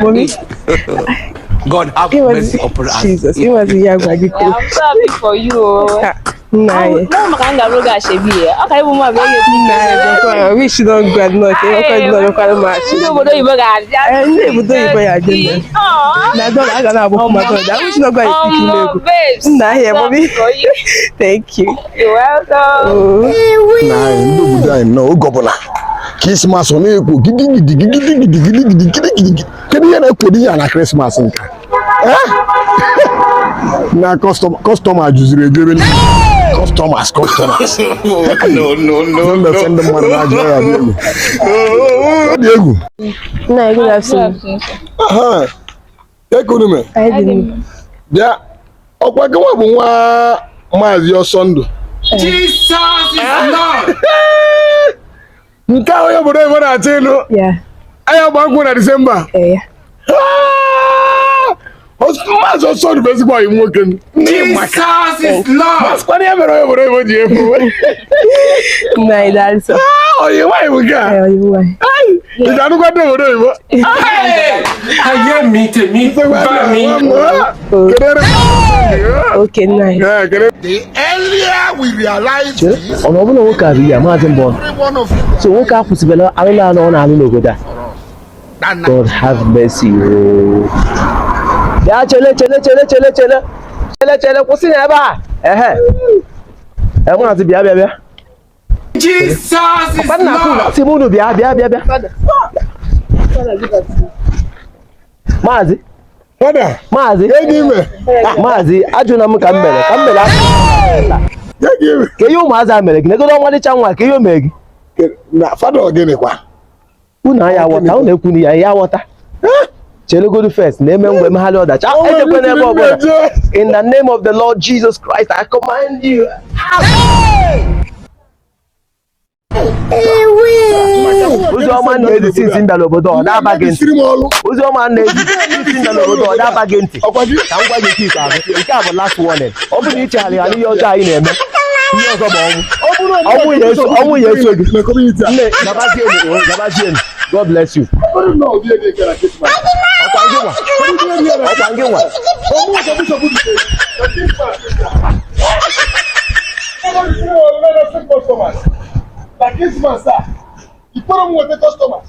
Mommy, God have it was mercy upon us. Jesus. It was ya gwa gị kwuru. I'm so happy for you. Oh. Ha, nna anyị. Mụ maka m gara oge ashebi ya. Ọ ka ịbụ mma bụ onye Nna anyị bịakwa, wish don go nnọọ ka ịnwekwa nnọọ bịakwara m achị. Ndị obodo oyibo ga-abịa. Eh, ndị obodo oyibo ya abịa nne. Na dọla a ga na-agbakwu ma dọla. I wish don go and pick Omo, ego. babes. Nna anyị, I'm so mommy. happy for you. Thank you. You're welcome. Oh. Na anyị ndị obodo anyị nọ oge ọbụla Krismas ọ na-ekwo gidigidi gidigidi gidigidi gidigidi. Kedu ihe na-ekwo ya na Krismas nke a? Eh? Na customer juziri eju ebe niile. Customers, customers. No, no, no, Mmefe ndị mmadụ na-ajụ ya dị egwu. Ọ dị egwu. Nna anyị, good afternoon. Aha. Eke unu mere. Anyị dị mma. Bịa, ọkwa gị nwa bụ nwa Maazị Ọsọndụ. Jesus is Lord. Nke ahụ onye obodo oyibo na-achọ ịlụ. Yeah. Anyị agba nkwụ na Disemba. Eh, yeah. Ah! Maazị Ọsọndụ bụ ezigbo ọyị nwoke m. Jesus is Lord. Masịkwana ya mere onye obodo oyibo ji efu. Nna anyị, daalụ sọ. Ah, ọyị nwaanyị bụ nke a. Eh, ọyị nwaanyị. Ị ga-anụkwa ndị obodo oyibo? Ayé mi tèmi bá mi. Kedu ere? Okay, nna anyị. Eh, kedu The earlier we realize this, Ọ na ọbụla nwoke a bụ ya maazị mbọ every one of you so nwoke a kwụsịbela alụlụ anọ ọ na-alụ n'obodo a. that night. God have mercy ooo. Bịa, chele chele chele chele chele chele chele, kwụsị na ebe a. Ehe e, maazị, bịa bịa bịa. Jesus is Ọkwa nna kwụ Lord. sị m unu bịa bịa bịa bịa. Maazị. Fada, Maazị. enyi ime. Maazị, ajụna m ka m mere ka m mere Enyi ime. ka ihe ụmụazị a mere gị negodo ọmalịcha nwa ka ihe o mere gị. Na fada, ọ gịnị kwa? Unu anya aghọta, unu ekwu ya ya aghọta. Chelugodu first na-eme ngwa emegharị ọdachi. O nwere Ejekwe n'ebe meeting ọbụla. mmeje. In the name of the Lord Jesus Christ, I command you. Ozi ọma na-ezi since m bịara obodo, ọ na-aba gị ntị. Siri m ọlụ. Ozi ọma na-ezi since m bịara obodo, ọ na-aba gị ntị. Ọkwa gị? Ka m gwa gị nke ikpeazụ, nke a bụ last warning. Ọ bụrụ na ị chegharị ya n'ihe ọjọọ anyị na-eme, ihe ọzọ bụ ọnwụ. Ọnwụ ya eso, ọnwụ ya eso gị. Na community a. Nne, gabazienu o, gabazienu. God bless you. Ọ bụrụ na ọ dị ego ekere Christmas. Ọkwa gị nwa, ọkwa gị nwa. Ọmụ ụzọ bishọp butere na Christmas. Na Christmas a, ikpere m nweta customers.